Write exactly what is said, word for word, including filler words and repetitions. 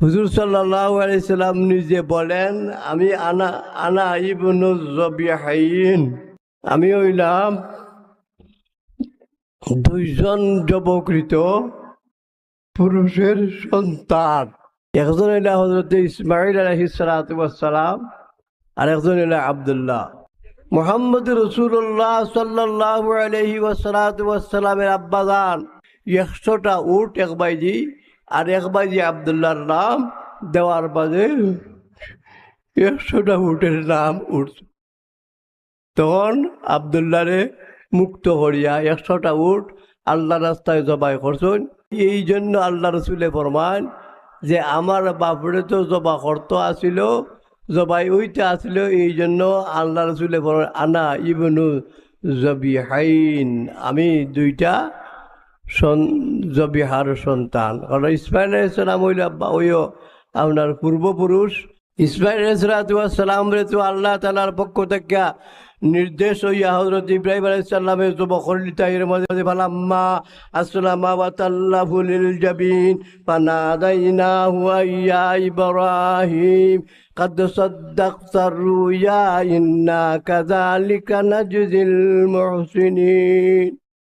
হুজুর সাল্লাল্লাহু আলাইহি সাল্লাম নিজে বলেন, "আমি আনা, আনা ইবনু জবিহাইন, আমি হইলাম দুইজন জবকৃত পুরুষের সন্তান।" একজন হইলা হযরত ইসমাইল আলাইহিস সালাতু ওয়াস সালাম, আর একজন হইলা আব্দুল্লাহ। মুহাম্মদ রাসূলুল্লাহ সাল্লাল্লাহু আলাইহি ওয়াসাল্লাতু ওয়াস সালামের আব্বাজান একশোটা উট এক বাইজি, আর এক বাইজি আব্দুল্লাহর নাম দেওয়ার বাদে একশোটা উটের নাম উঠছে। তখন আব্দুল্লাহরে মুক্ত করিয়া একশোটা উট আল্লাহর রাস্তায় জবাই করছইন। এই জন্য আল্লাহ রসুলে ফরমান যে, "আমার বাপরে তো জবা করতে আসিল, জবাই হইতে আসিল, এই জন্য আল্লাহ রসুলে ফরমান, আনা ইবনু জবিহাইন, আমি দুইটা সন-, জবিহার সন্তান।" কারণ ইসমাইল আলাইহিস সালাম হইল আব্বা, হইও আপনার পূর্বপুরুষ। ইসমাইল আলাইহিস সালাতু ওয়াস সালামরে তো আল্লাহ তাআলার পক্ষ থেকে নির্দেশ হইয়া হযরত ইব্রাহিম আলাইহিস সালামে জব করলি তাই এর মাঝে ফালাম্মা আসলামা ওয়া তাল্লাহু লিল জাবিন ফানাদাইনাহু আন ইয়া ইব্রাহিম قد صدقت الرؤيا إنا كذلك نجزي المحسنين।